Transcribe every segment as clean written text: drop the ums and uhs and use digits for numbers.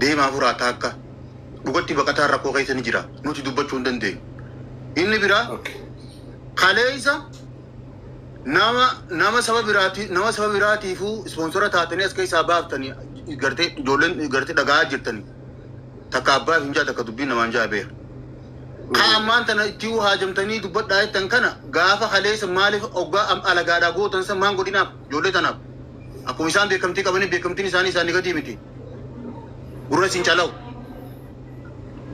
Deemaa furaa taakka. Dhugatti baqataan rakkoo keessa ni jira. Nuti dubbachuu hin dandeenyu. Inni biraa kaleessa nama saba biraati, nama saba biraatiifuu sponsor taatanii as keessaa baaftanii gartee ijoolleen gartee dhaga'aa jirtanii. Takka abbaa hin jaa, takka dubbii namaan jaa beera. Ka ammaan tana itti haajamtanii dubbadhaa jettan kana, gaafa kaleessa maaliif hoggaa alagaadhaa gootan san maan godhinaaf ijoollee tanaaf? Akkuma isaan beekamtii qabanii, beekamtiin isaanii isaanii gadii miti. Gurra isin calawu.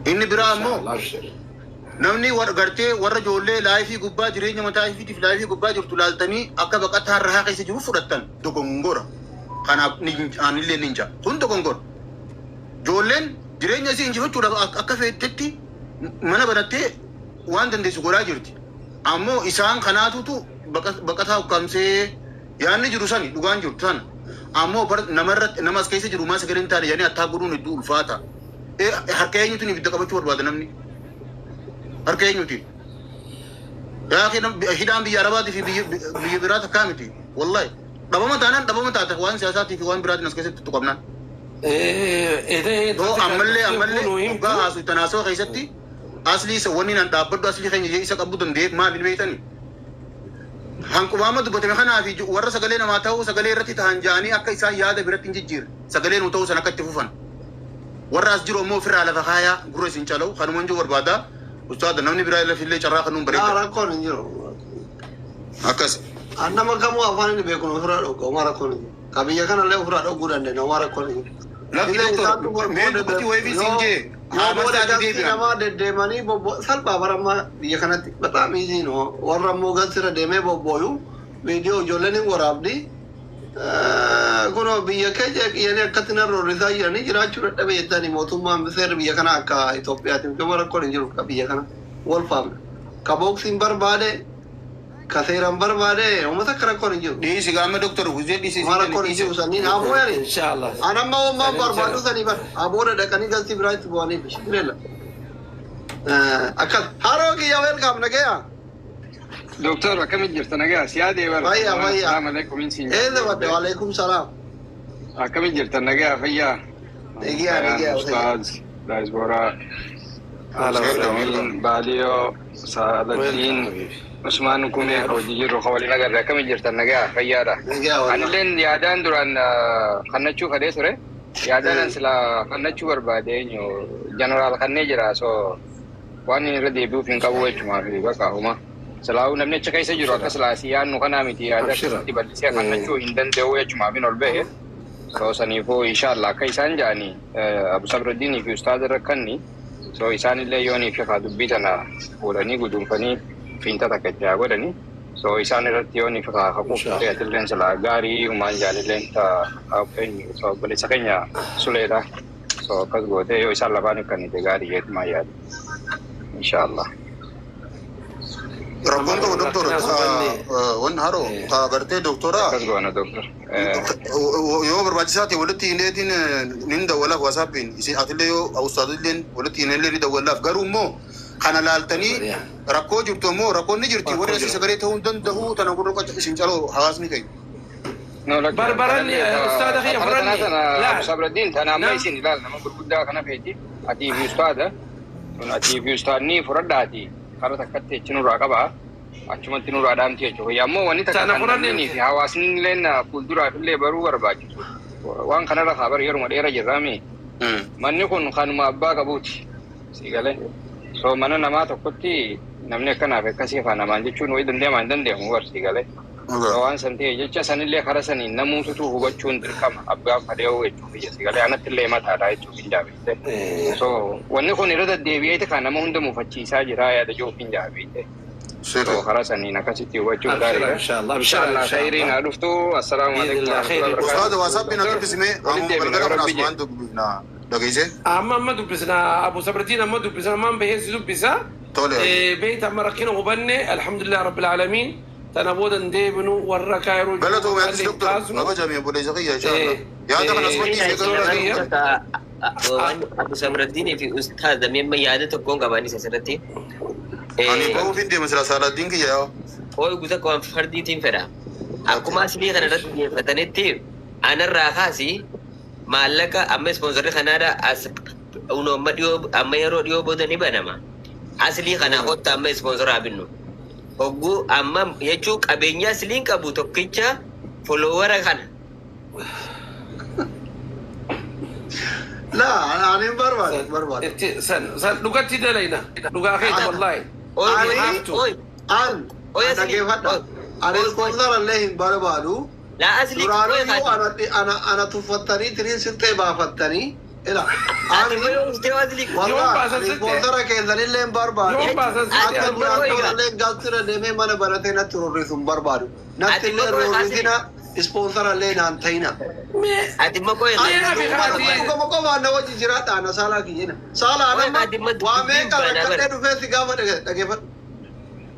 Inni biraa ammoo namni gartee warra ijoollee live gubbaa jireenya mataa ifiitiif live gubbaa jirtu laaltanii akka baqataa rahaa keessa jiru fudhattan dogongora. Kanaaf anillee ni jaa. Kun dogongora. Ijoolleen jireenya isii injifachuudhaaf akka feetetti mana banattee waan dandeessu godhaa jirti. Ammoo isaan kanaatutu baqataa ukkaamsee yaadni jiru sani, dhugaan jirtu sana. Ammoo namarratti nama as keessa jiru maa sagalee hin taane jedhanii attaa godhuun hedduu ulfaata. Harka eenyutiin ibidda qabachuu barbaada namni? Harka eenyutiin? Yaa hidhaan biyya Arabaatii fi biyya biraa takkaa miti. Wallahi. Dhabama taanaan dhabama taata, waan siyaasaatii fi waan biraatiin as keessatti tuqamnaan. Yoo ammallee hoggaa haasu tanaasoo keessatti aslii isa wanni nan dhaabbadhu aslii keenya isa qabuu danda'eef maal hin beektani? Hanqumaama dubbatame kanaa fi warra sagalee namaa ta'uu sagalee irratti ta'an ja'anii akka isaan yaada biratti hin jijjiirre, sagalee nu ta'uu san akka itti fufan. Warra as jiru ammoo ofirraa lafa kaayaa, gurra isin calawu kanuma jiru barbaada. Ustaada, namni biraa lafillee carraa kanuun Naa bareeda. Rakkoon hin jiru. Akkas. An nama kamuu afaan inni beeku ofirraa dhogga, homaa rakkoon hin jiru. Ka biyya kanallee ofirraa dhogguu dandeenya, homaa rakkoon hin jiru. Lakki Illee doktor, isaantu mee dubbatti wayii siin jee yoo haa booda marsaatti galtii deebi'an. namaa deddeemanii bobbo salphaa baramma biyya kanatti bataam easy no, warra immoo galsirra deemee bobbooyu viidiyoo ijoolleen hin waraabdi. Kunoo biyya keenya qiyyanii akkatti nan roorrisaa jiranii jiraachuu dadhabe jettani, mootummaan seerri biyya kana akka Itoophiyaatiin gama rakkoon hin jiru. Ka biyya kana wal faamna, ka booksiin barbaade, ka seeraan barbaade, uummata akka rakkoon hin jiru. Dhiisi gaama doktor Hussein, dhiisi. Homaa rakkoon hin jiru sanniin haa booyani. Inshallah. An amma homaan barbaadu sanii bar haa booda dhaqanii galtii biraa itti bu'aniif shikireella. Akkas haroo kiyya, welcome, nagaya. Doktor, akkamitti jirta? Nagaa si yaadee bara. Fayyaa, fayyaa. Salaam alaikum siin. Eessa badde? Waalaikum salaam. Akkamitti jirta? Nagaa, fayyaa. Nagaa, nagaa. Ustaaz Daayisbooraa. Haala. Baaliyoo Saaladdiin Usmaan Kumee ka hojii jirru ka waliin agarre, akkamitti jirtan? Nagaa, fayyaadha. Nagaa wallah. Anilleen yaadaan duraan kannachuu fedhee ture. Yaadaan an silaa kannachuu barbaade eenyu jeneraal kannee jira, so waan inni irra deebi'uuf hin qabu jechumaa fi bakka homa. Silaa'uu namni achi keessa jiru akka silaa si yaadnu kanaa miti, yaada Abshira. akkasitti bal'isee kannachuu hin danda'u jechumaaf hin ol ba'e. So saniifuu inshallah akka isaan jedhanii Abu Sabraddiinii fi Ustaaz irra kanni, so isaanillee yoonii fi haa dubbii tana fuudhanii guduunfanii fiinta takka itti haa godhanii. So isaan irratti yoonii fi haa haquuf Inshallah. atilleen silaa gaarii humaan jaalilleen ta obboleessa keenya suleedha. So akkas gootee yoo isaan lafaan ikkannite gaarii jeetumaa yaada. Inshallah. Rakkoon qabu doktor, wanni haroo ka gartee doktora Akkas goona, doktor. Yoo barbaachisaa ta'e walitti hineetiin nin dawwalaaf WhatsAppiin, isin atillee yoo ustaazilleen walitti hineellee ni dawwalaaf. Garuu immoo kana laaltanii rakkoo jirtu ammoo rakkoon ni jirti, warri asii sagalee ta'uu hin danda'u, tana gurra qoca isin caloo hawaasni keenya. No, lakki. Barbaranni, ustaada kiyya furanni. Tana Laal. Abu Sabraddiin tana amma isin ilaal, nama gurguddaa kana feeti. Atii fi ustaada. Tun atii fi ustaadni fudhadhaati. Kara takkatti achi nurraa qabaa. Achumatti nurraa dhaamti jechuudha. Ammoo wanni takka Tana kan furanni. namni fi hawaasni illee fuulduraaf illee baruu barbaachisu. Waan kanarra haa bari, yeruma dheera jirraami. Manni kun kanuma abbaa qabuuti. Si galee. So mana namaa tokkotti namni akkanaaf akkasii afaan namaan jechuun wayii danda'amaa hin danda'amu bar, si galee. Waan san ta'e jecha sanillee kara saniin namuututu hubachuun dirqama abbaan fadhee'uu jechuuf ija, si galee, anatti illee mataadha jechuuf hin jaabette. So wanni kun irra deddeebi'eeti kan nama hunda mufachiisaa jira yaada jiruuf hin jaabette. So kara saniin akkasitti hubachuun Abshira, gaariidha. inshallah, abshira, Inshallah khayriin inshallah. haa dhuftu. Assalaamu alaikum Biidhnillah, warahmatullahi khayriin. wabarakatuh. Ustaada, WhatsAppiin Doktor, dubbisime walitti amma deebina galgala yoo kana Rabbi jedhe. asumaan dubbifna dhageesse. Amma dubbisna, Abu Sabraddiin, amma dubbisna, ammaan bahee si dubbisa. Tole. Beeyta, amma rakkina hubanne, alhamdulillah rabbil aalamiin. Tana booda hin deebinu, warra Kaayiroo jiru Galatoome atis maqaallee hin doktor kaasnu. kabajame obboleessa kiyya, inshallah. Yaada kana asumatti Doktora eegaluu kiyya. Waan Abu Sabraddiinii fi Ustaaz amma yaada tokkoon qabanis asirratti. Ani bahuuf hin deema sila, Saaladdiin kiyya yaa. Hoo'i guutuu akka waan fardiitiin fedha. Akkuma asilii kana irratti xiyyeeffatanitti anarraa kaasi. Maallaqa amma ispoonsarri kanaadha as unoo amma dhiyoo amma yeroo dhiyoo booda ni banama. Aslii kana hotta amma ispoonsara haa binnu. Hogguu amma jechuun qabeenya asliin qabu tokkicha followera kana. Laa ani hin barbaadu hin barbaadu. Itti san san dhugatti dalayna dhugaa keeti wallaahi. Oy Ani- Have to. oy An Oy, asli. dhaggeeffadha. Ani Oy, oy. ispoonsara illee hin barbaadu. Laa aslii oy Duraaniyyuu kaati. ana tuffattanii tiriin sirxee baafattanii. Ila Ati ani malee uftee aslii. Yoom wallah baasan ani sitte? ispoonsara keessanillee hin barbaadu. Yoom baasan sitte? Akka Ati duraan malee tolallee galtira deemee mana baratee natti rorrisu hin barbaadu. Natti Ati illee malee rorrisina ispoonsara illee naan ta'ina. Mee Ati makoy Mee Ani abi dhuguma kaati. dhuguma qofaan na wajji jiraadha ana saalaa kiyyina. Saalaa Oy nama kaati ma waa dubbiin meeqa baanaa rakkadhee bara. dhufee si gaafa dhageeffadhu.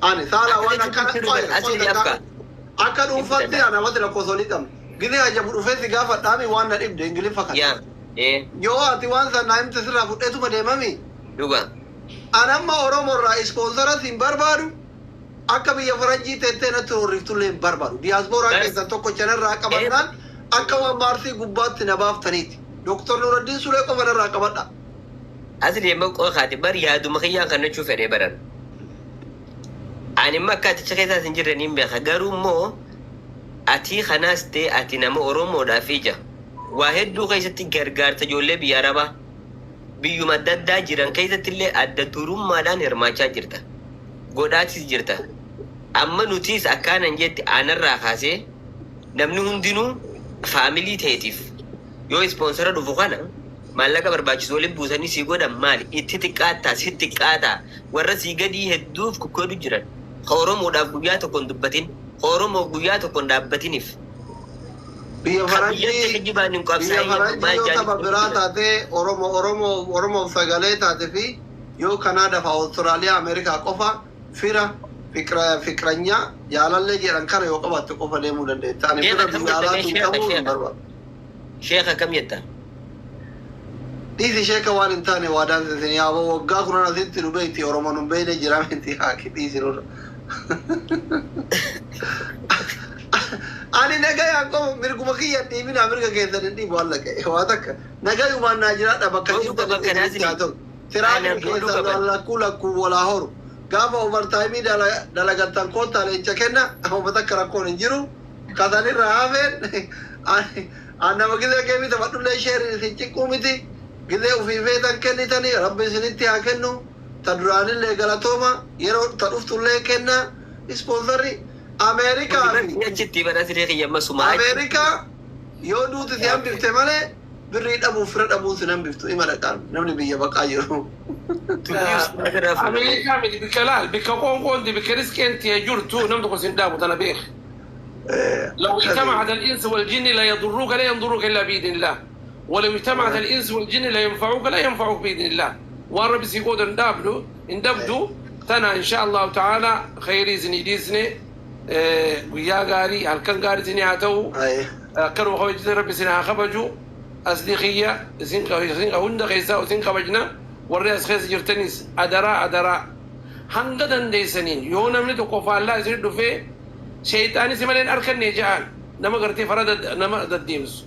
Ani saalaa Akka waan jechuun akkana sirrii qoy bara qoy aslii afka. akka dhuunfaatti ana namatti lakkoofsa olii qabna. Gizee ajabu dhufee si gaafadhaami waan na dhibde ingiliffa kana. Yaa ee Yoo ati waan sana naa himte sirraa fudheetuma deemami. dhuga. Ani amma Oromoo irraa ispoonsara hin barbaadu. Akka biyya faranjii teettee natti rorriftullee hin barbaadu. Diyaaspooraa Bas. keessan tokko chanarraa qabannaan akka waan maarsii gubbaatti na baaftaniiti. Doktor Nuraddiin Sulee qofa narraa qabadha. Asli amma qoy kaati bar yaaduma kiyyaan kan jechuu fedhee baran. Ani amma akka aticha keessaas hin jirre niin beeka garuu immoo ati kanaas ta'e ati nama Oromoodhaaf ija. Waa hedduu keessatti gargaarta ijoollee biyya Arabaa biyyuma adda addaa jiran keessatti illee adda durummaadhaan hirmaachaa jirta. Godhaatis jirta. Amma nutis akkaanan jetti anarraa kaasee namni hundinuu faamilii ta'eetiif yoo ispoonsara dhufu kana maallaqa barbaachisu waliin buusanii sii godhan maali itti xiqqaataa si xiqqaataa warra sii gadii hedduuf kukkodu jiran ka Oromoodhaaf guyyaa tokko hin dubbatin ka Oromoof guyyaa tokko hin dhaabbatiniif Biyya ka biyyatti faranjii kijibaan hin biyya qabsaa'in faranjii maal yoo jaaniif tapha biraa taate Oromoo Oromoo Oromoof sagalee taate fi yoo Kanaadaa fi Awustiraaliyaa Ameerikaa qofa fira fiqra fiqranyaa jaalallee jedhan kana yoo qabaatte qofa deemuu dandeetta. Ani Sheekha fira kam biyya jetta mee alaatiin sheekha qabuu hin sheekha barbaadu. sheekha kam jetta Dhiisi sheeka waan hin taane waadaan isin yaaboo waggaa kunan asitti nu beekti Oromoon hin beekne jira miti haaki dhiisi nurra. Ani nagayaan qofa mirguma kiyya dhiibina mirga keessan hin dhiibu waan laqe waa takka nagayumaan naa jiraadha bakka godhuu qaban jirtanitti kana isinitti haa asli ta'u. Tiraafiin ana godhuu keessan qaban lakkuu lakkuu walaa horu. Gaafa overtaayimii dalagattan koottaa leenca kenna amma takka rakkoon hin jiru. Kasanirra hafeen ani nama gizee keemii taphadhullee sheerin isin ciqquu miti. Gizee ofii feetan kennitanii rabbi isinitti haa kennu. Ta duraanillee galatooma yeroo ta dhuftullee kenna. Ispoonsarri Ameerikaa fi achitti bara asli kiyya amma sumaa achi Ameerikaa yoo duuti si hambifte malee birrii dhabuuf fira dhabuun si hambiftu ima dhaqaan namni biyya baqaa jiru. dubbii ustaaza irraa fuudhame. Ameerikaa miti bikka laal bikka qoonqoonti bikka riskeen tiya jirtu namni tokko sin dhaabu tana beek. لو اجتمعت الانس والجن لا يضروك لا ينظروك الا باذن الله ولو اجتمعت الانس والجن لا ينفعوك لا ينفعوك باذن الله والرب سيقود اندابلو اندبدو تنا ان شاء الله تعالى خيري زني ديزني ويا غاري هل كان غاري زني هاتو كانوا خويجت ربي سنها خبجو أصدقية زين زين هند خيسا وزين خبجنا والرئيس خيس جرتنيس أدرا أدرا hanga dandeessaniin yoo namni tokko faallaa isin dhufee sheexaanis malee hin arkanne ja'an nama gartee fara nama daddeemsu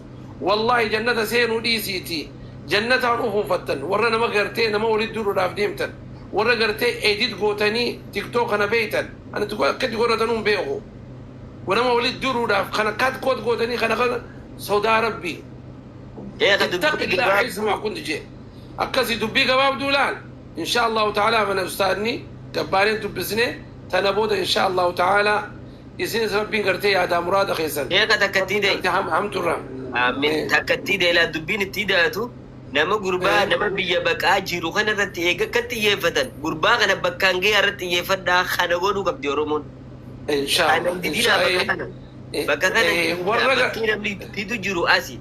wallaahi jannata seenuu dhiisiiti jannataan ufuunfattan warra nama gartee nama walitti duudhuudhaaf deemtan warra gartee edit gootanii tiktook kana beeytan ani akkatti godhatanuu hin beeku nama walitti duudhuudhaaf kana kat koot gootanii kana kana sodaa rabbii Sheekha اتق dubbii الله gabaabduu حيثما كنت جئ أكسي دبي قباب دولان إن شاء الله تعالى من أستاذني كبارين دبسني تنبود إن شاء الله تعالى يسين ربي قرتي يا دا مراد خيسن sheekha takka ربي itti قرتي هم هم ترى Aamin. Takka itti deelaa dubbiin itti daatu nama gurbaa إيه. nama biyya baqaa jiru kana irratti eega akka xiyyeeffatan gurbaa kana bakkaan gahee irratti xiyyeeffadhaa kana godhuu qabdi Oromoon. إن شاء Kana الله إن didinaa شاء bakka إيه. kana. إيه. Bakka kana إيه. didinaa ورقة bakki namni didu jiru asi.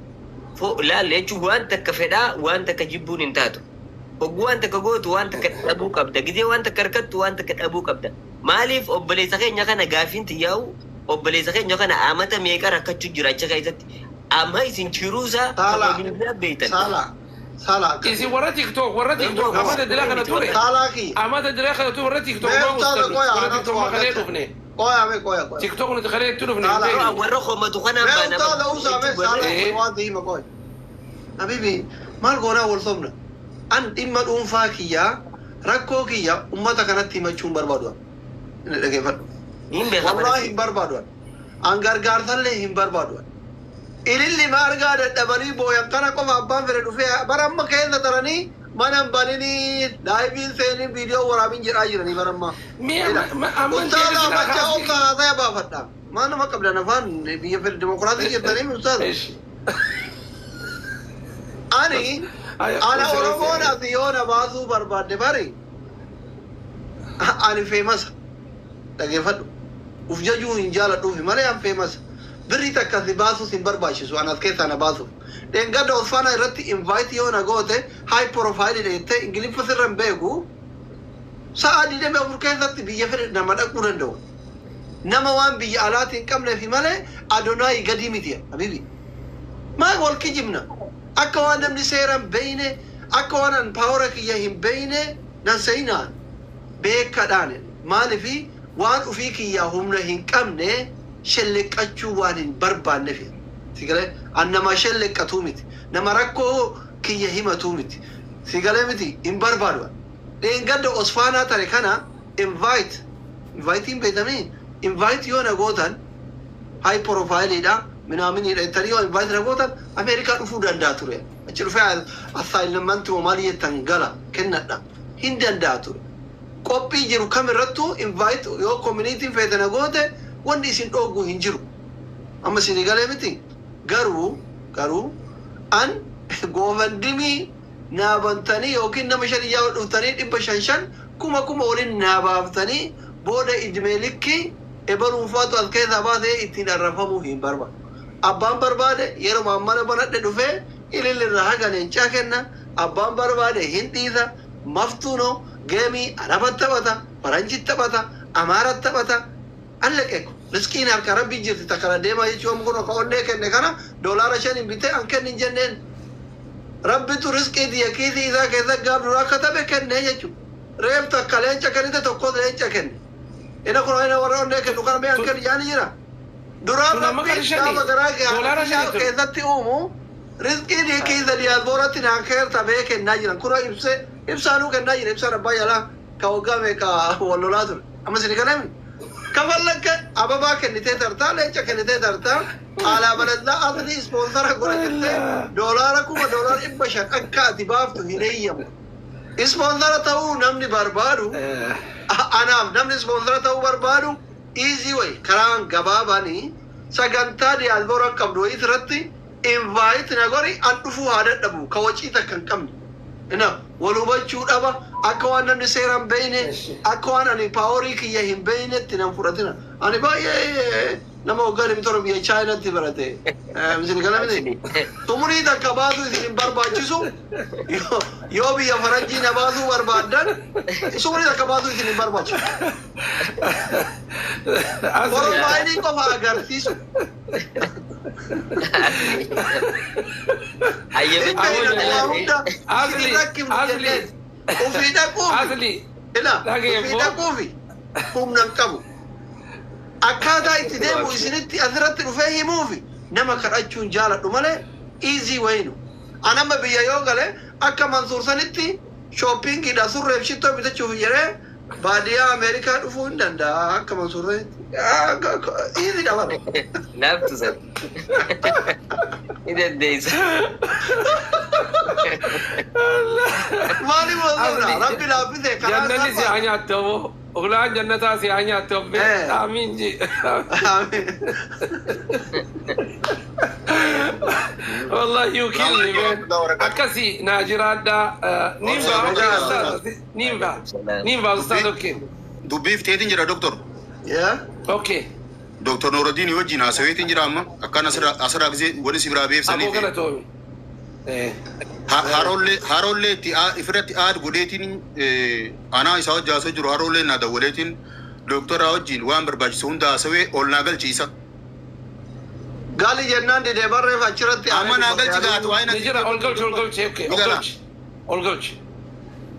Fo laal jechuun waan takka fedhaa waan takka jibbuun hin taatu. Hogguu waan takka gootu waan takka dhabuu qabda. Gizee waan takka harkattu waan takka dhabuu qabda. Maaliif obboleessa keenya kana gaafiin xiyyaa'u obboleessa keenya kana amata meeqa rakkachuu jira achi keessatti. Amma isin jiruusaa Saala miidiyaa beektan. saala saala إذا ورا تيك توك ورا تيك توك nama أمد دلا كنا توري saalaa kiyya. أمد دلا كنا توري ورا تيك توك Mee ما ustaaza مستنو qoya ورا تيك anatu توك ما waa خليه galcha. دفنه Qoya mee qoya qoya. تيك توك نتخليه تدفنه Saala. بيني Warra homatu kanaan Mee baana ustaaza usaa mee jechuun warra saalaa إيه kun waan hima qoya. Habibi maal goonaa wal sobna? An dhimma dhuunfaa kiyyaa rakkoo kiyya ummata kanatti himachuu hin barbaadu. Inni dhageeffadhu. Niin beeka Wallaahi hin barbaadu. An gargaarsallee hin barbaadu. Ililli ma argaa dadhabanii booyan kana qofa abbaan fedhe dhufee bara amma keessa taranii mana hin baninii liveiin seenii viidiyoo waraabin jedhaa jiranii bara amma. Mee amma Ustaaza machaa obsa haasaya baafadha. Maal nama qabdan afaan biyya fedhe dimokiraasii jettanii ustaaza. Ani ana Oromoon ati yoo na baasuu barbaadde bari ani famousa dhageeffadhu. Uf jajuu hin jaaladhuufi malee an famousa. Birrii takka si baasuus hin barbaachisu an as keessaa na baasuuf. Dheengadda Osfaana irratti invite yoo na goote, high profile jettee, Ingiliffa sirra hin beeku. Sa'a 24 keessatti biyya fedhe nama dhaquu danda'u. Nama waan biyya alaatii hin qabneefi malee Adonaayi gadii miti habibi. Maal wal kijibna? Akka waan namni seera hin beeyne, akka waan an power kiyya hin beeyne nan seenaan beekadhaan. Maalifi waan ufii kiyyaa humna hin qabne shelleqqachuu waan hin barbaanneef. Sigalee an nama shelleqqatuu miti. Nama rakkoo kiyya himatuu miti. Sigalee miti hin barbaadu. Dheengadda Osfaanaa tare kana invite inviteiin beektamii invite yoo na gootan, high profileidha minaaminidha jettanii yoo invite na gootan, Ameerikaa dhufuu danda'a ture. Achi dhufee assignmentii maal jettan gala kennadha. Hin danda'a ture. Qophii jiru kamirrattuu invite yoo communityn feete na goote, wanni isin dhooggu hin jiru. Amma isin galee miti. Garuu an GoFundMe naa bantanii yookiin nama shan iyyaa dhuftanii 500 5, 1000 waliin naa baaftanii booda idmeelikki ebaluunfaatu as keessaa baasee ittiin arrafamuu hin barbaadu. Abbaan barbaade yeroo mana banadhe dhufee ilillirraa haga leencaa kenna. Abbaan barbaade hin dhiisa. Maftuuno gameii Araba taphata, Faranjii taphata, Amaara taphata. Allaqe riskiin harka Rabbii jirti takka deemaa jechuun kun akka onnee kenne kana doolaara 5 hin bitee an kennin jenneen. Rabbitu riskii tiyya kiisii isaa keessa gaaf duraa katabe kenne jechuudha. Reef takka leenca kennite, tokkos leenca kenne. Ina kun ina warra onnee kennu kana mee an kennu jaani jira. Duraan Kun amma Rabbi qarshii shanii. gaafa garaa Doolaara shanii ture. keessatti uumu riskii kiisa diyaaspooratti naan keertamee kennaa jiran. Kun ibsee ibsaanuu kennaa jira, ibsaan abbaa jalaa ka waggaa meeqa wal lolaa ture. Amma isin kanami. Kafallakka ababaa kennitee tartaa, leenca kennitee tartaa, alaa baladdaa asli sponsor godhattee doolaara 1000, doolaara 500 akka ati baaftu hin eeyyamu. Sponsor ta'uu namni barbaadu, anaaf namni sponsor ta'uu barbaadu, easy way, karaan gabaabanii sagantaa diyaaspooraa qabdu wayii irratti invite na gori, an dhufuu haa dadhabu ka wacii takka hin qabne. Ina wal hubachuu dhaba, akka waan namni seera hin beeyne, akka waan ani powerii kiyya hin beeynetti nan fudhatina. Ani baay'ee nama waggaa 27 biyya Chaayinaatti barate. Isin kana miti. Xumurii takka baasuu isin hin barbaachisu. Yoo biyya faranjii na baasuu barbaaddan, xumurii takka baasuu isin hin barbaachisu. Profileii qofa agarsiisu. Ayyamitti Waa hunda isin rakkifnu jenneen. Ofii dhaquufi. Asli. Ila Dhagee ofii immoo. dhaquufi humna hin qabu. Akkaataa itti deemu isinitti asirratti dhufee himuufi nama kadhachuun jaaladhu malee easy wayinu. Anamma biyya yoo gale akka Mansuur sanitti shoppingiidha surreef shittoo bitachuuf jedhee baadiyyaa Ameerikaa dhufuu hin danda'a akka Mansuur sanitti. Easy dha bara. Laaftu san. Ni dandeessa. Maaliif Mansuura? Asli. Rabbi laaffise karaa Jannanni si haa salphaa. nyaattu ammoo. Ulaan jannataa si haa nyaattu ammoo. Amiin ji. Amiin. Wallahi, you kill me, man. Akkasi naa jiraadhaa. Niin ba'a, okay, ustaaz. Niin ba'a. Niin ba'a, ustaaz, okay. Dubbiif teetiin jira, doktor. Yaa? Okay. Doktor Nuruddin wajjin haasaweetiin jira amma. Akkaan asirraa gisee wani si biraa Aboo beebsanii. galatoomi. Haroollee itti ifirratti aad godheetiin anaa isaa wajji haasawee jiru, haroollee naa dawwaleetiin doktora wajjin waan barbaachisu hunda haasawee ol naa galchiisa. Gali jennaan didee barreef achirratti. Amma naa galchi gaatu waa'ee Ni jira, ol galchi, ol galchi, okay. Ol Ni gala. galchi. Ol galchi.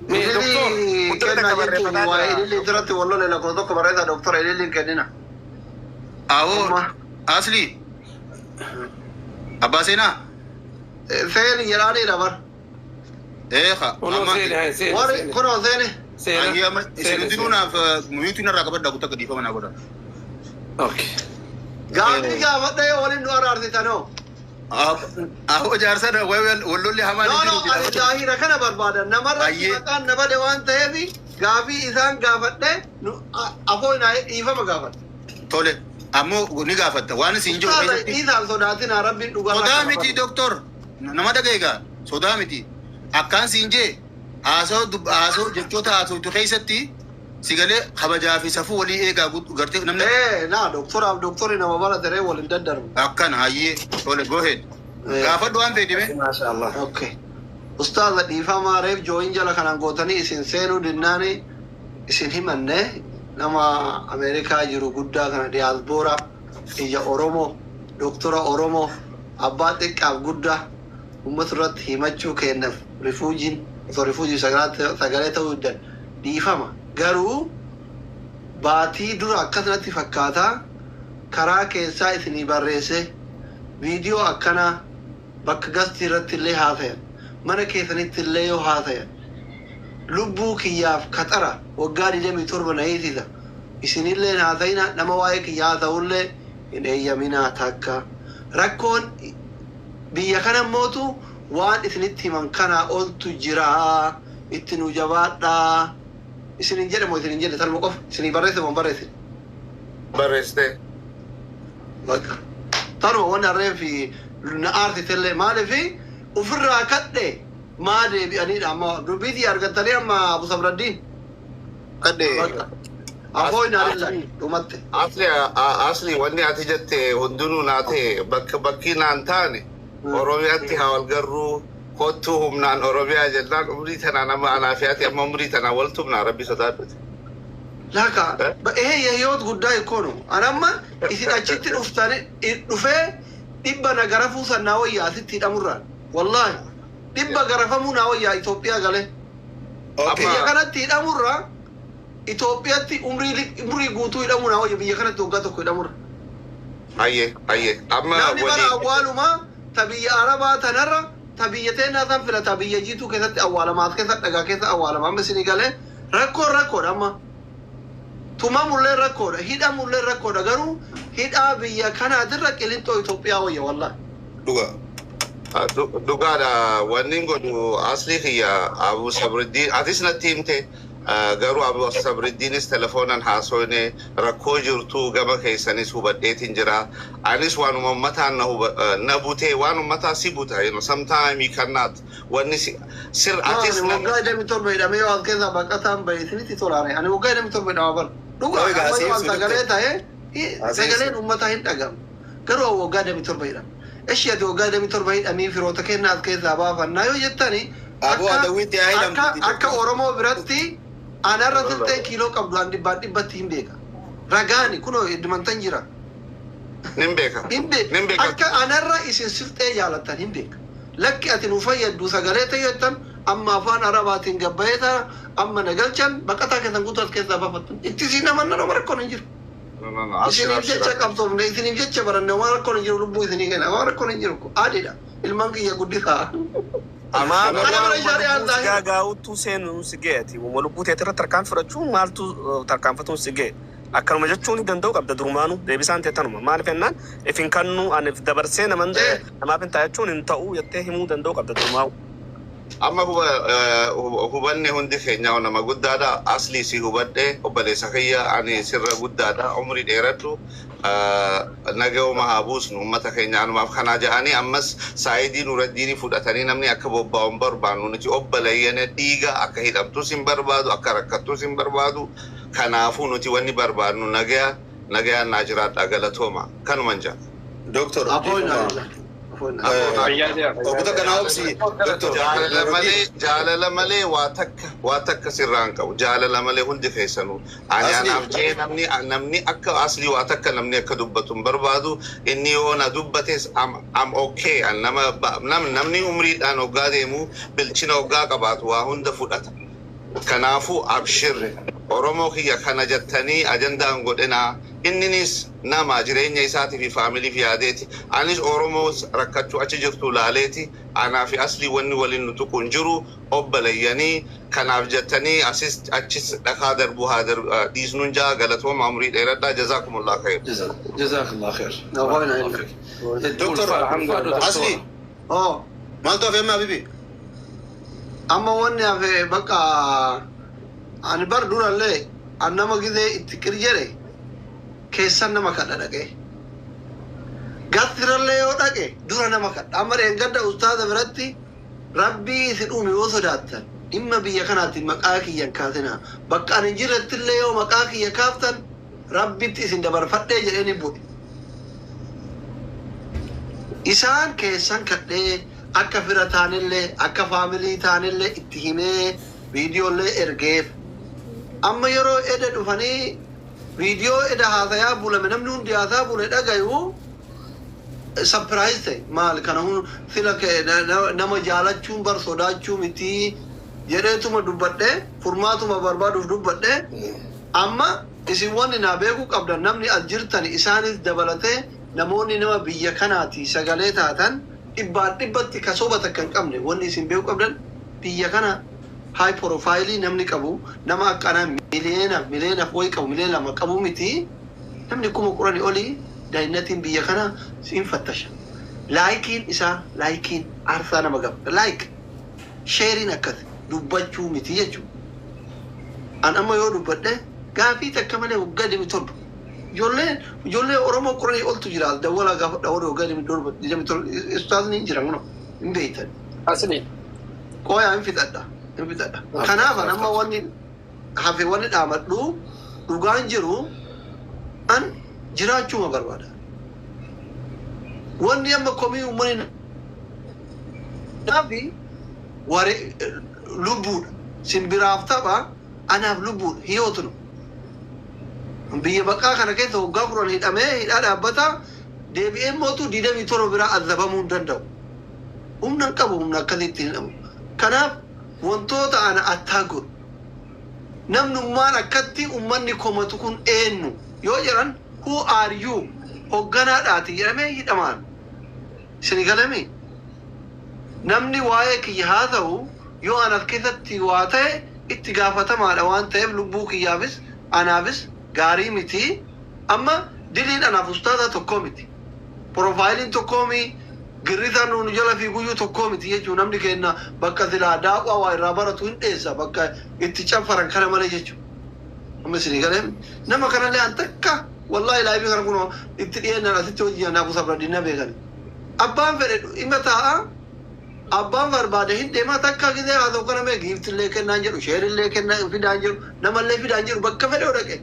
Mee doktor. Ililli kennaa jechuun waa'ee ililli irratti wal lole lakkoofsa tokko barreessa, doktora ililli hin kennina. Awoo Amma. asli abbaa seenaa. Seeni jedhaaniidha bar. Eeqa. Kunoo seeni haa seeni. Warri kunoo seeni. Seena. Isin hundinuu naaf muyuutiin irraa qabadhaa kutaa gadiifama naa godha. Okay. Gaafii gaafadhee waliin nu araarsitanoo. Ahoo jaarsa wallolli hamaan No, no, ani daahira kana barbaada. Namarratti maqaan na bade waan ta'eef gaafii isaan gaafadhee afoo dhiifama gaafadha. Tole ammoo ni gaafatta waan isin jiru keessatti. Isaan sodaatina rabbiin dhugaa. Sodaa miti doktor nama dhagayeegaa sodaa miti akkaan siin jee haasoo jechoota haasoftu keessatti sigalee kabajaa fi safuu walii eegaa gartee namni. Ee naa doktoraaf doktorri nama bara taree waliin daddarbu. Akkana hayyee tole go ahead. Gaafadhu waan feete mee. Maasha Allah. Okay. Ustaaza dhiifamaa reef jooyin jala kanaan gootanii isin seenuu dinnaani isin himanne nama Ameerikaa jiru guddaa kana diyaasboora ija Oromoo doktora Oromoo abbaa xiqqaaf guddaa uummata irratti himachuu kennaaf rifuujiin osoo rifuujii sagalee ta'uu diddan dhiifama. Garuu baatii dura akkasinatti fakkaataa karaa keessaa isinii barreesse viidiyoo akkanaa bakka gastii irratti illee haasayan mana keessanitti illee yoo haasayan lubbuu kiyyaaf kaxara waggaa 27 na hiisisa isinillee haasayina nama waa'ee kiyyaa haasa'ullee hin eeyyaminaa takka rakkoon biyya kana mootu waan isinitti himan kanaa oltu jiraa itti nu jabaadhaa isinin jedhe moo isinin jedhe tanuma qofa isinii barreesse moo hin barreessine? Barreessite. Bakka. Tanuma wanni harreen fi na aarsitellee maaliif ofirraa kadhe maa deebi'aniidha amma dubbiitii argattanii amma Abu Sabraddiin. Kadhe. Afoo hin aarilla dhumatte. Asli asli wanni ati jette hundinuu naa ta'e bakka bakki naan taane Oromiyaatti haa wal garruu kottuu humnaan Oromiyaa jennaan umrii tanaa nama anaa fi ati amma umrii tanaa wal tumnaa rabbi sodaadhuti. Laka ይሄ የህይወት ጉዳይ እኮ ነው። አናማ isin achitti dhuftani dhufee dhibba na garafuu san naa wayyaa asitti hidhamurraan wallaahi dhibba garafamuu naa wayyaa Itoophiyaa galee biyya kanatti hidhamurraa Itoophiyaatti umrii guutuu hidhamuu naa wayya biyya kanatti waggaa tokko hidhamurra. Hayyee hayyee amma Namni bara awwaalumaa ta biyya Arabaa tanarra ta biyya teennaa san filata biyya jiituu keessatti awwaalamaa as keessa dhagaa keessa awwaalama amma isinii galee rakkoon rakkoodha amma. Tumamullee rakkoodha hidhamullee rakkoodha garuu hidhaa biyya kanaatirra qilinxoo Itoophiyaa wayya wallaahi. Dhuga. Dhugaadha wanni godhu asli kiyya Abu Sabriddiin atis natti himte garuu Abu Sabriddiinis telefoonaan haasofne rakkoo jirtu gama keessanis hubadheetiin jira. Anis waan uummataan na butee waan uummataa si buta sometime you cannot wanni sir atis. Waggaa 27 hidhamee yoo as keessaa baqataan bahe isinitti tolaane ani waggaa 27 hidhama bara. Dhugaa amma yoo sagalee ta'e sagaleen uummataa hin dhagamu garuu waggaa 27 hidhama. Eshi ati waggaa 27 hidhamii firoota kennaa as keessaa baafannaa yoo jettani akka Oromoo biratti anarra siltee kiiloo qabdu an dhibbaan dhibbatti hin beeka. Ragaani kunoo heddumantan jira. Nin beeka. Hin beeka. Akka anarra isin siltee jaalattan hin beeka. Lakki ati nu fayyaddu sagalee ta'e jettan amma afaan Arabaatiin gabbayee ta'a amma na galchan baqataa keessan guutuu as keessaa baafattan. Itti siin namanna nama rakkoon hin jiru. Isiniif jecha qabsoofne isiniif jecha baranne waan rakkoon hin jiru lubbuu isinii kenna waan rakkoon hin jiru adiidha. Ilmaan kiyya guddisaa. Gaagaa'utu seenuun si ga'eeti. Lubbuu teetirra tarkaanfii fudhachuun maaltu tarkaanfatuun si ga'e. Akkanuma jechuun ni danda'u qabda durumaanuu deebisaan ta'e tanuma. Maaliif jennaan if hin kannu ani dabarsee naman namaaf hin ta'a jechuun hin ta'u jettee himuu danda'u qabda durumaa'u. Amma hubanne hundi keenya nama guddaadha. Asli si hubadhe obboleessa kiyya ani sirra guddaadha. Umrii dheeradhu nagahuma haa buusnu uummata keenya anumaaf kanaa jedhanii ammas saayidii nuraddiinii fudhatanii namni akka bobba'u hin barbaannu nuti obboleeyyan dhiiga akka hidhamtus hin barbaadu akka rakkattus hin barbaadu kanaafuu nuti wanni barbaadnu nagaya nagayaan naa jiraadha galatooma kanuman jedha. Doktor. Obbo Takkanaa obsi. Doktor. Jaalala malee waa takka sirraa hin qabu. Jaalala malee hundi keessanuu. Ani anaaf jee namni akka asli waa takka namni akka dubbatu hin barbaadu. Inni yoo na dubbates am okay. Namni umriidhaan hoggaa deemu bilchina hoggaa qabaatu waa hunda fudhata. Kanaafuu abshir, Oromoo kiyya, kana jettanii ajandaan godhinaa. Inninis nama jireenya isaatii fi faamiliif yaadeeti. Anis Oromoo rakkachuu achi jirtu laaleeti. Anaa fi Aslii wanni waliin nu tuqu hin jiru. Obboleeyyanii kanaaf jettanii asis achis dhakaa darbuu haa dhiisnuun jaa. Galatooma, umurii dheeradhaa, jazaakumullaa khayr. جزاك الله خير. نوعنا عندك. Doctor Asli. Oh, maaltu hafe amma, habibi? Amma wanni hafe bakka ani bar durallee an nama gizee itti qir jedhe keessan nama kadha dhaqee. Gaffirallee yoo dhaqe dura nama kadha. Amma dheengadda ustaaza biratti rabbii isin uume yoo sodaattan dhimma biyya kanaatti maqaa kiyyan kaasinaa. Bakka ani hin jirrettillee yoo maqaa kiyya kaaftan rabbitti isin dabarfadhee jedhee ni bu'e. Isaan keessan kadhee akka fira taanillee akka faamilii taanillee itti himee viidiyoollee ergeef. Amma yeroo eda dhufanii viidiyoo eda haasayaa bulame, namni hundi haasayaa bule dhagayu, surprise ta'e. Maal kana sila nama jaalachuun bar sodaachuu miti jedheetuma dubbadhe, furmaatuma barbaaduuf dubbadhe. Amma isin wanni naa beekuu qabdan, namni as jirtan isaanis dabalatee, namoonni nama biyya kanaati sagalee taatan dhibbaan dhibbatti ka soba takka hin qabne, wanni isin beekuu qabdan, biyya kana high profile namni qabu nama akkanaa miliyoona miliyoonaaf wayi qabu, miliyoona 2 qabu miti. Namni 10,000 olii daa'innatiin biyya kana siin fattasha. Likeiin isaa, likeiin aarsaa nama qaba. Like shareiin akkas dubbachuu miti jechuudha. An amma yoo dubbadhe gaafii takka malee waggaa 27 ijoollee Oromoo 10 oltu jira, dawwalaa gaafa dhawwala waggaa 27, 27 ustaazni hin jiran, kunoo hin beektan. Asli. Qooyaa hin fixadha, hin fixadha. Kanaaf an amma wanni hafe, wanni dhaamadhu, dhugaan jiru an jiraachuuma barbaada. Wanni amma komii uummanni naafi ware lubbuudha. Simbiraaf tapha, anaaf lubbuudha. Hiyootunu. Biyya baqaa kana keessa waggaa 10 hidhamee hidhaa dhaabbata, deebi'ee mootu 27 biraa azabamuu hin danda'u. Humna hin qabu, humna akkasitti hin hidhamu. Kanaaf wantoota ana attaa godhu. Namnummaan akkatti uummanni komatu kun eenyu yoo jedhan, who are you, hogganaadhaati jedhamee hidhamaan. Isin galami? Namni waa'ee kiyya haa ta'u, yoo an as keessatti waa ta'e itti gaafatamaadha waan ta'eef lubbuu kiyyaafis anaafis gaarii miti. Amma diliin anaaf ustaaza tokkoo miti. Profileiin tokkoo mi, girrisaan nuun jala fiiguyyuu tokkoo miti jechuun, namni kenna bakka silaa daaqaa waa irraa baratu hin dheessa bakka itti canfaran kana malee jechuudha. Amma isin galee, nama kanallee an takka wallahi live kana kun itti dhiyeenyaan asitti hojii naafu sabra dinna beekan. Abbaan fedhe dhimma taa'a, abbaan barbaade hin deemaa. Takka gisee haasa'u kana mee giftillee kennaan jedhu, shareillee kennaa fidaan jedhu, namallee fidaan jedhu, bakka fedhe yoo dhaqe.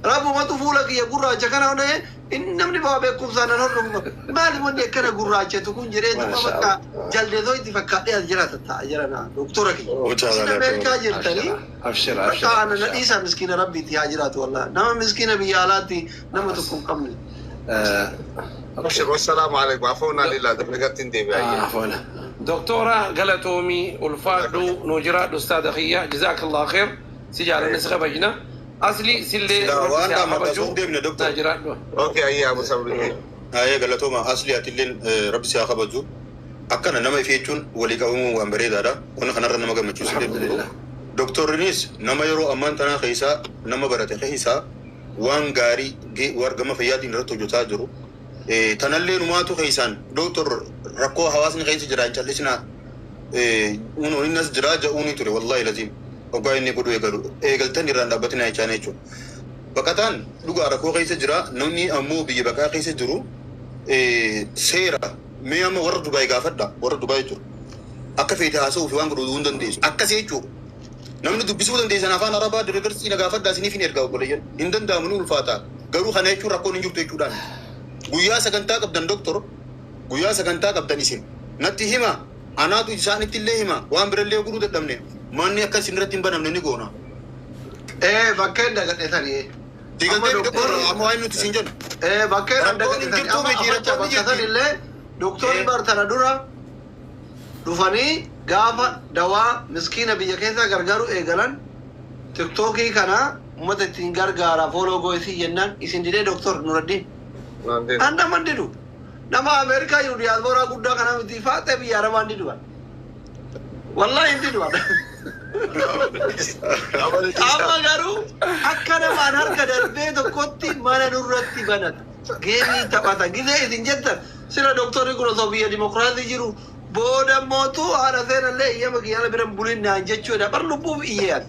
Rabbumatu fuula kiyya gurraacha kana onee inni namni baa beekumsaan nan hordofu, maali wanni akkana gurraachatu kun jedhee tuma bakka jaldeesoo itti fakkaadhee as jiraata ta'a jira naa doktora kiyya. Isin Ameerikaa jirtanii Abshir, bakka abshir. ana na dhiisaa, miskiina rabbiitti haa jiraatu, wallahi nama miskiina biyya alaatti nama tokko hin qabne. Abshir, wassalaamu alaikum. Afoonaa lillaa dafnagatti hin deebi'aa. عفوا دكتورة، galatoomi, ulfaadhu, nuu jiraadhu, ustaada kiyya, جزاك الله خير. Si jaalanne, si kabajna. Asli sillee Silaa waan rabbi si haa dhaammata kabaju. osoo hin deemne, doctor. Naa jiraadhu. Okay, ayyaa Abu Sabri. Ayee, galatooma Asli, atilleen rabbi si haa kabaju. Akkana nama ifee jechuun walii qabamuu waan bareedaadha. Wanni kanarra nama gammachiisu illee الحمد لله. Doktorrinis nama yeroo ammaan tanaa keessaa nama barate keessaa waan gaarii gama fayyaatiin irratti hojjetaa jiru. Tanallee numaatu keessaan doktor rakkoo hawaasni keessa jira hin callisinaa. Unoo inni as jiraa ja'uuni ture, wallahi laziim. Hoggaa inni godhu eegalu eegaltan irraan dhaabbatina jechaan jechuudha. Baqataan dhugaa rakkoo keessa jira, namni ammoo biyya baqaa keessa jiru seera mee amma warra Dubaay gaafadha, warra Dubaay jiru. Akka feete haasa'uu fi waan godhuu hin dandeessu. Akkasii jechuudha. Namni dubbisuu dandeessan afaan Arabaa deeggarsi na gaafadhaa, isiniif hin ergaa obboleeyyan. Hin danda'amu, ni ulfaata. Garuu kana jechuun rakkoon hin jirtu jechuudhaan. Guyyaa sagantaa qabdan doktor, guyyaa sagantaa qabdan isin. Natti hima, anaatu isaanitti illee hima, waan birallee godhuu dadhabne. Manni akka isin irratti hin banamne ni goona. Ee, bakkeen dagadhetanii. Diigaltee doktor, amma waan nuti isin jennu. Ee, bakkeen Rakkoon hin dagadhetanii. jirtu Amma miti, afacha rakkoon ni bakka san jirti. illee doktorri bartana dura dhufanii Gaafa dawaa miskiina biyya keessaa gargaaru eegalan, TikTokii kana uummata ittiin gargaara, follow goosii jennaan isin didee, Doktor Nuraddiin. An nama hin didu. Nama Ameerikaa jiru, diyaasporaa guddaa kana miti, faaxee biyya Arabaa hin didu. Wallahi hin didu. Amma garuu akka namaan harka darbee tokkotti mana nurratti banata. Game taphata. Gizee isin jettan sila doktorri kun osoo biyya dimokiraasii jiru booda mootu haadha seenallee iyyama kiyyaana bira hin bulinnaan jechuudha. Bar lubbuuf iyyee.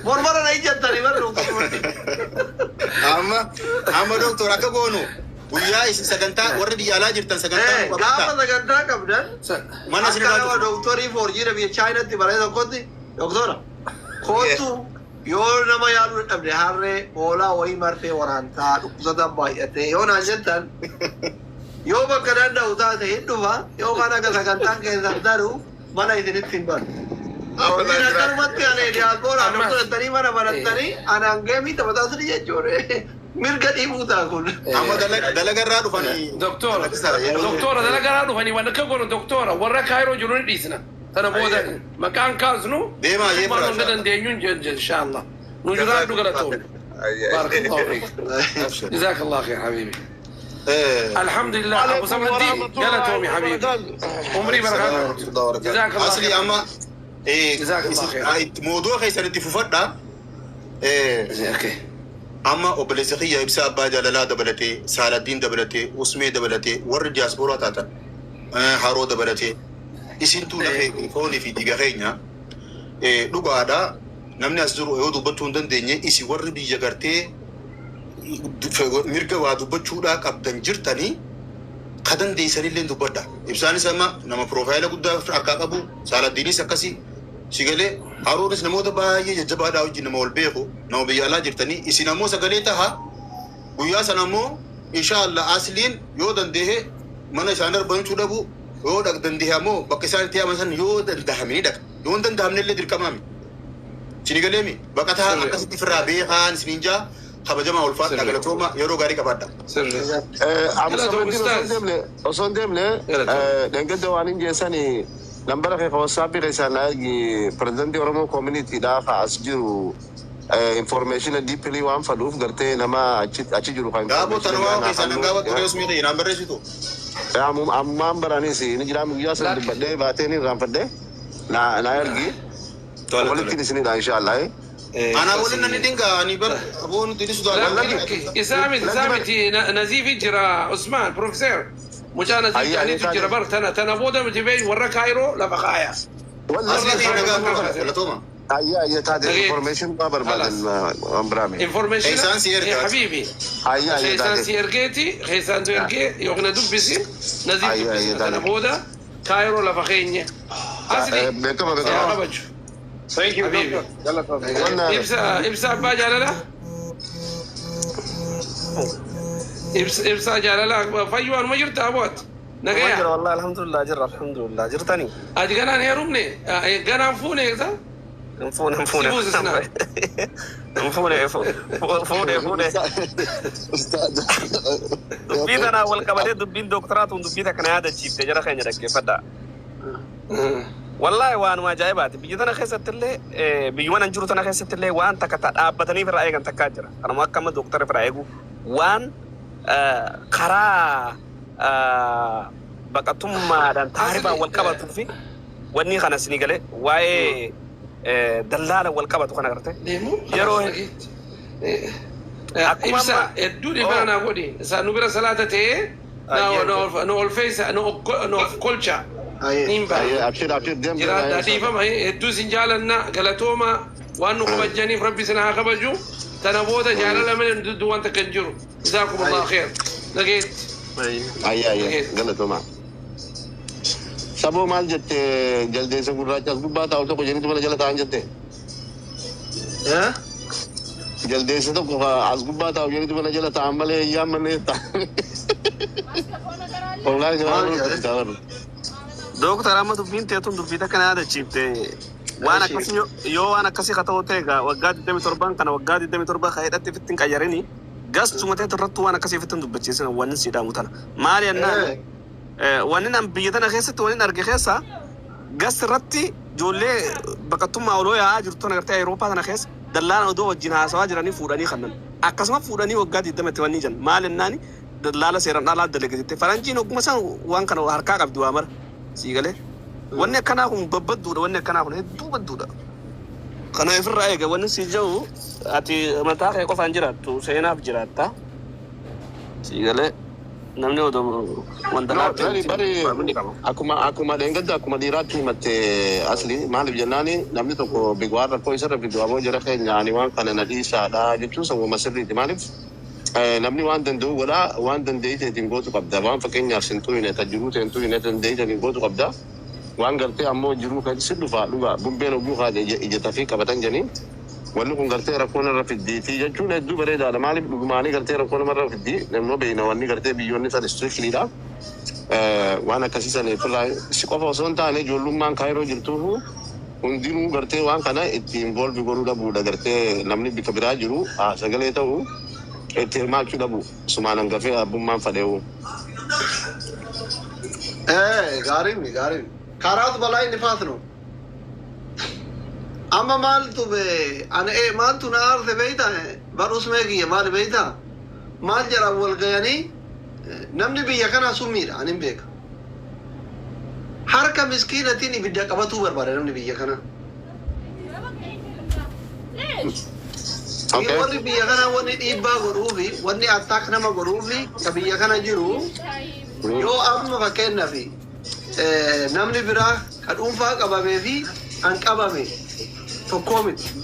Mormara na ijjattani bar doktorri. Amma doktor, akka goonu guyyaa isin sagantaa, warri biyya alaa jirtan sagantaa nu Gaafa qabata. Sagantaa qabdan Mana isin akka irraa nama doktorii forjiidha biyya Chaayinaatti baree tokkotti, doktora kootu, yoo nama yaaluu dadhabde harree hoolaa wayii marfee waraantaa dhukkubsataan baay'atee yoo naan jettan, yoo bakka danda'u taate hin dhufa, yookaan akka sagantaan keessan taru mana isinitti hin banu. Isin akkanumatti ani diyaasporaa doktorattanii mana banattanii anaan game taphataa sini jechuudha. Mirga dhiibuu ta'a kun. Amma dalaga irraa dhufanii. Doktora, doktora, dalagaraa dhufanii waan akka goonu, doktora, warra Kaayiroo jiru ni dhiisna. Tana booda maqaan kaasnu Deemaa jee. Maal hanga dandeenyuun jenje, inshallah. Nu jiraadhu, galatoon. Barakallahu fiik. Jazakallah khair, habibi. Alhamdulillah, Abu Samaddi, galatoomi habibi. Umrii barakaa. Jazakallah Asli khair. Amma Jazakallah khair. Moodoo keessan itti fufadha. Okay. Amma obboleessa kiyya Ibsaa Abbaa Jaalalaa dabalatee, Saaladdiin dabalatee, Usmee dabalatee, warri diyaasporaa taatan, Haroo dabalatee, isintuu lafee foonii fi dhiiga keenya dhugaadha. Namni as jiru yoo dubbachuu hin dandeenye, isin warri biyya gartee mirga waa dubbachuudhaa qabdan jirtanii ka dandeessanillee dubbadha. Ibsaanis amma nama profile guddaa harkaa qabu, Saaladdiinis akkasii. Si galee, Haroonis namoota baay'ee jajjabaadhaa wajjin nama wal beeku, nama biyya alaa jirtanii, isin ammoo sagalee taha. Guyyaa sana ammoo inshaallah asliin yoo dandeehe mana isaan arbanchuu dhabu, yoo dandeehe ammoo bakka isaan itti yaaman san yoo dandahame ni dhaqa. Yoo hin dandahamne illee dirqamaami. Isin galeemi baqataa akkasitti ofirraa beekaan isiniin jaa, kabajamaa, ulfaadha, galatooma, yeroo gaarii qabaadha. Sirri. Abu Galatoom, Samaddiin, osoo hin Ustaaz. deemne, osoo hin deemne, Galatoom. dheengadda waan hin geessanii nambara kee WhatsAppii keessaa na ergi. Pirezidantii Oromoo communitydhaa ka as jiru information deeply waan fadhuuf gartee nama achi jiru kan Gaaboo information tanawaa naa keessaa nan kennu. gaafadhu ture, osmii ta'e naan barreessitu. Ammaan baraanis ni jira, guyyaa sana dubbadhee baatee ni irraanfadhee na ergi. Tole. Walittiin isinidha inshaallah. Anaa waliin nan dinga ani bar aboo nuti ni Lakki, isaa miti, isaa miti, Naziifi jira, Usmaan, Profeesar. Mucaa Naziif Ayya, jedhaniitu ayya, jira bar tana booda miti bee warra Kaayiroo lafa kaaya. Asli ta'e nagaa galatooma. Ayya, ayya, taate Dhageetti. information waa barbaadan waan biraame. Information. Keessaan si ergaa. Habibi. Ayya, ayya, Keessaan taate. si ergeeti, keessaan tu ergee yookiin na dubbisi, Naziif Ayya, dubbisi. ayya, Tana taate. booda Kaayiroo lafa keenya. Asli. Beekama, Yaa beekama. kabaju. Thank you, Habibi. doctor. Galatoom. Wanna Ibsa, Ibsa Abbaa Jaalala. Ibsa, Ibsa Jaalala, fayyuu anuma jirta aboot. Jira. Nagaya. Wallahi alhamdulillah, jira, alhamdulillah, jirtanii. Ati ganaan heerumne, ganaan fuune eegsa? Hin fuune, hin fuune. Si buusisna. Hin fuune, fuune, fuune. Dubbii tanaa wal qabatee, dubbiin doktaraatuun dubbii takka na yaadachiifte, jara keenya dhaggeeffadha. Wallahi waanuma ajaa'ibaati. Biyya tana keessatti illee, biyyuma nan jiru tana keessatti illee, waan takka ta dhaabbatanii irraa eegan takkaa jira. Kanuma akka amma doktara irraa eegu waan karaa baqatummaadhaan taarifaan wal qabatuu fi wanni kana isinii galee waa'ee dallaala wal qabatu kana garte. Deemu. Yeroo akkuma Ibsa amma hedduu dhibaa naa godhi. Isa nu bira salaata ta'ee nu olfeessa, nu of kolcha. Niin ba'a. Abshir, abshir, deem. Jiraadha, dhiifama, hedduu isin jaalanna, galatooma, waan nu kabajjaniif rabbi isin haa kabaju. Tana booda jaalala malee nu dudduu wanta kan jiru. Jazaakumullahu khair. Dhageetti. Ayya, ayya, galatooma. Saboo, maal jette? Jaldeessa gurraacha as gubbaa taa'u tokko jedhanitu mana jala taa'an jette. Jaldeessa tokko as gubbaa taa'u jedhanitu mana jala taa'an malee eeyyaan malee taa'an. Wallaahi jala. Dooktar, amma dubbiin teetun dubbii takka na yaadachiifte. Waan akkasii yoo waan akkasii haa ta'u ta'e egaa waggaa 27 kana, waggaa 27 ka hidhatti ofitti hin qayyarini, gastuma ta'e irrattuu waan akkasii ofitti hin dubbachiisin. Wanni si dhaamu tana. Maali jennaan, wanni nan biyya tana keessatti wanni arge keessa Gas irratti ijoollee baqattummaa oloo yaa'aa jirtu tana gartee Awurooppaa tana keessa dallaan odoo wajjin haasawaa jiranii fuudhanii kannan. Akkasuma fuudhanii waggaa 20 itti wanni jiran maal jennaani dallaala seeraan alaa dalagate. Faranjiin ogguma san waan kana harkaa qabdi waa mara. Sii galee. Wanni akkanaa kun babbadduudha, wanni akkanaa kun hedduu badduudha. Kana ofirraa eega. Wanni si jiru ati mataa kee qofaan jiraattu, seenaaf jiraatta. Sii galee, namni odoo No, wanta bari bari ni qaba. Akkuma dheengadda akkuma dhiiraatti himatte asli. Maaliif jennaani, namni tokko waan rakkoo isarra fidu aboo jara keenya ani waan kana na dhiisaadha jechuun sababa sirriiti. Maaliif namni waan danda'u godhaa, waan dandeeyiteetiin gootu qabda. Waan fakkeenyaaf sin xuyine ta jiruu teen xuyine dandeeyiteetiin gootu qabda. Waan gartee ammoo jiruu kan si dhufa dhuga bubbeen oguu kaate ija tafii qabatan janii, wanni kun gartee rakkoo narra fiddiitii jechuun hedduu bareedaadha. Maaliif dhugumaanii gartee rakkoo namarra fiddii namni beeyna wanni gartee biyyoonni san strictly dha. Waan akkasii sana ofirraa si qofa osoo hin taane ijoollummaan Kaayiroo jirtuufu hundinuu gartee waan kana itti involve godhuu dhabuudha. Gartee namni bika biraa jiru sagalee ta'u itti hirmaachuu dhabu sumaan hangafee abbummaan fadheewu. Gaarii gaarii. Karaatu balaa inni faasnu. Amma maaltu be ani maaltu na aarse beeyta? Barus meekiyya maali beeyta? Maal jedhan wal gayanii namni biyya kanaa summiidha, ani hin beeka. Harka miskiinatiin ibidda qabatuu barbaada namni biyya kanaa. Warri biyya kanaa wanni dhiibbaa godhuufi wanni attaak nama godhuufi ka biyya kana jiru yoo amma fakkeenyaaf namni biraa ka dhuunfaa qabamee fi kan qabame tokkoo miti.